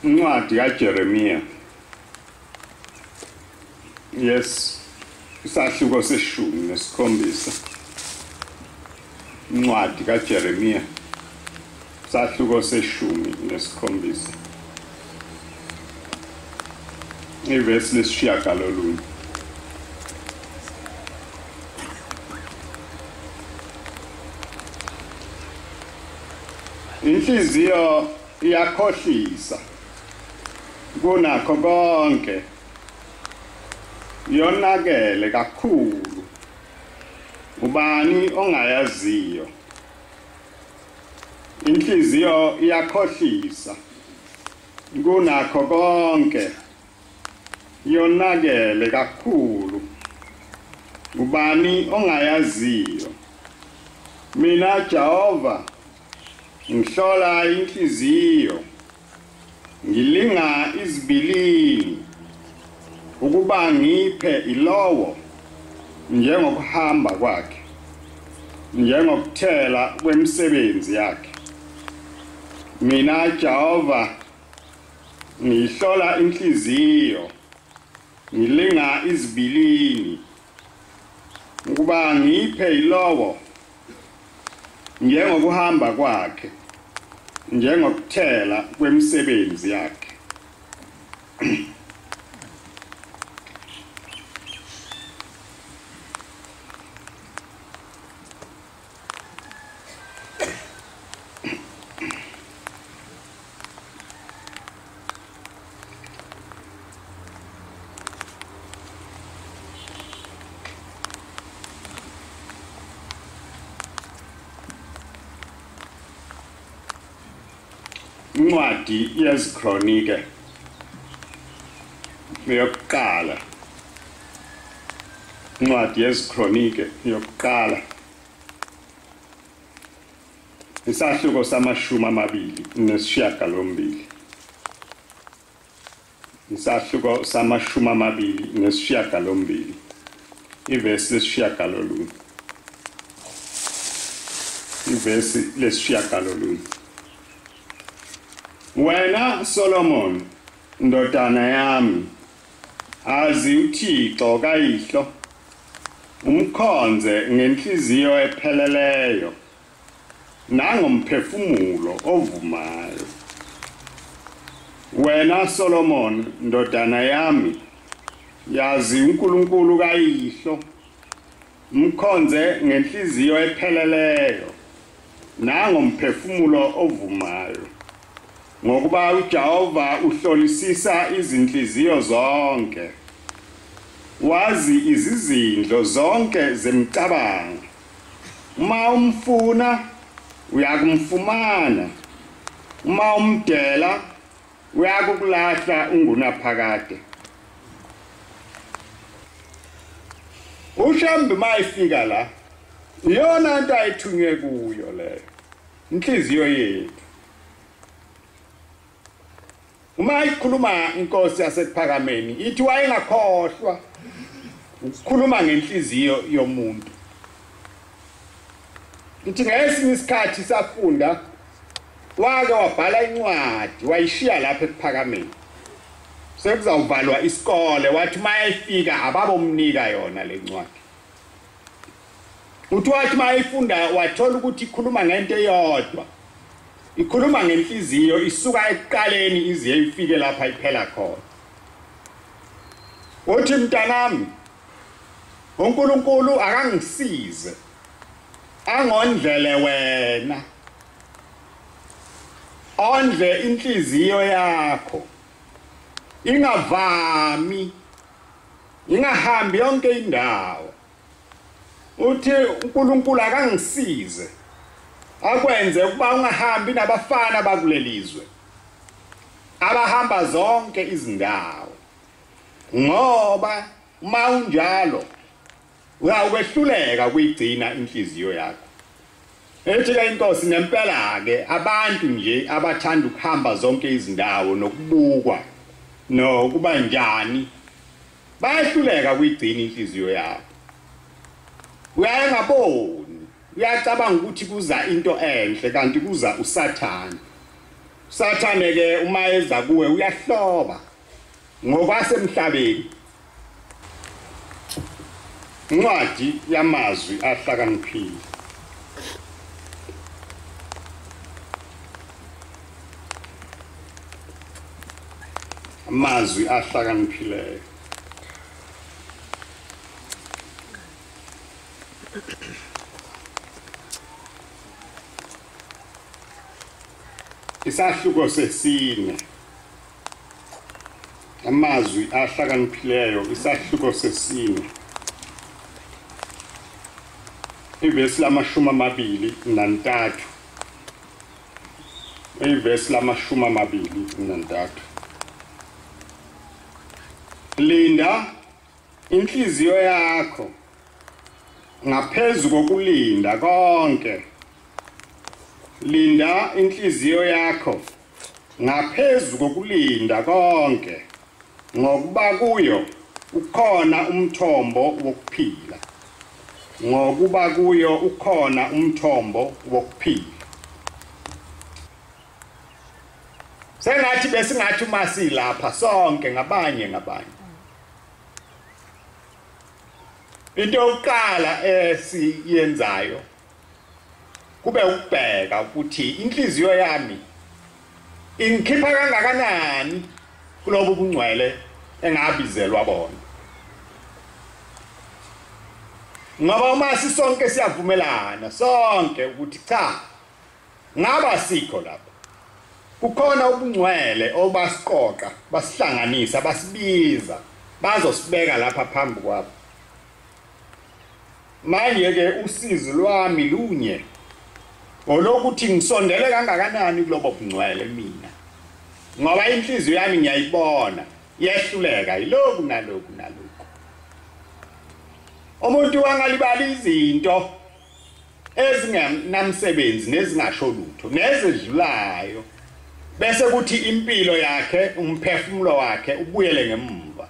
Incwadi kaJeremiya. Yes, isahluko se-17. Incwadi kaJeremiya. Isahluko se-17. Ivesi 9. Inhliziyo iyakhohlisa kunakho konke, yonakele kakhulu, ubani ongayaziyo? Inhliziyo iyakhohlisa kunakho konke, yonakele kakhulu, ubani ongayaziyo? Mina Jehova ngihlola inhliziyo, ngilinga izibilini, ukuba ngiphe ilowo njengokuhamba kwakhe, njengokuthela kwemisebenzi yakhe. Mina Jehova ngihlola inhliziyo, ngilinga izibilini, ukuba ngiphe ilowo njengokuhamba kwakhe, njengokuthela kwemisebenzi yakhe. Incwadi yeziKronike yokuqala. Incwadi yeziKronike yokuqala. Isahluko sama-28. Isahluko sama-28. Ivesi 9. Ivesi 9. Wena Solomon, ndodana yami, azi uThixo kayihlo, umkhonze ngenhliziyo epheleleyo nangomphefumulo ovumayo. Wena Solomon, ndodana yami, yazi uNkulunkulu kayihlo, umkhonze ngenhliziyo epheleleyo nangomphefumulo ovumayo, ngokuba uJehova uhlolisisa izinhliziyo zonke, wazi izizindlo zonke zemicabango. Uma umfuna uyakumfumana, uma umdela uyakukulahla ungunaphakade. uShembe mayifika la, iyona nto ayithunywe kuyo leyo, inhliziyo yethu. Uma ikhuluma inkosi yasekuphakameni ithi wayengakhohlwa ukukhuluma ngenhliziyo yomuntu. Ithi ngesinye isikhathi safunda wake wabhala incwadi wayishiya lapha ekuphakameni, sekuzawuvalwa isikole, wathi mayefika ababomnika yona le ncwadi. Uthi wathi mayifunda wathola ukuthi ikhuluma ngento eyodwa, ikhuluma ngenhliziyo, isuka ekuqaleni ize ifike lapha iphela khona. Uthi mntanami, uNkulunkulu akangisize angondlele wena, ondle inhliziyo yakho, ingavami, ingahambi yonke indawo. Uthi uNkulunkulu akangisize akwenze ukuba ungahambi nabafana bakulelizwe abahamba zonke izindawo, ngoba uma unjalo uyakwehluleka kuyigcina inhliziyo yakho. Ethi ke inkosi, ngempela ke abantu nje abathanda ukuhamba zonke izindawo nokubukwa nokuba njani bayahluleka kuyigcina inhliziyo yakho. Uyangaboni, uyacabanga ukuthi kuza into enhle kanti kuza uSathane. Sathane ke uma eza kuwe uyahloba ngokwasemhlabeni. Incwadi yamazwi ahlakaniphile. Amazwi ahlakaniphileyo. Isahluko sesine. Amazwi ahlakaniphileyo, isahluko sesine. Ivesi 23. Ivesi 23. Linda inhliziyo yakho ngaphezu kokulinda konke. Linda inhliziyo yakho ngaphezu kokulinda konke, ngokuba kuyo ukhona umthombo wokuphila. Ngokuba kuyo ukhona umthombo wokuphila. Sengathi besingathi uma silapha sonke ngabanye ngabanye, into yokuqala esiyenzayo kube ukubheka ukuthi inhliziyo yami ingikhipha kangakanani kulobu bungcwele engabizelwa bona. Ngoba uma sisonke siyavumelana sonke ukuthi cha, ngaba sikho lapha, kukhona ubungcwele obasiqoqa, basihlanganisa, basibiza, bazosibeka lapha phambi kwabo. Manje ke usizi lwami lunye olokuthi ngisondele kangakanani kulobo bungcwele mina, ngoba inhliziyo yami ngiyayibona iyehluleka yiloku naloku naloku. Umuntu angalibali izinto ezingenamsebenzi nezingasho lutho nezidlulayo, bese kuthi impilo yakhe, umphefumulo wakhe ubuyele ngemuva.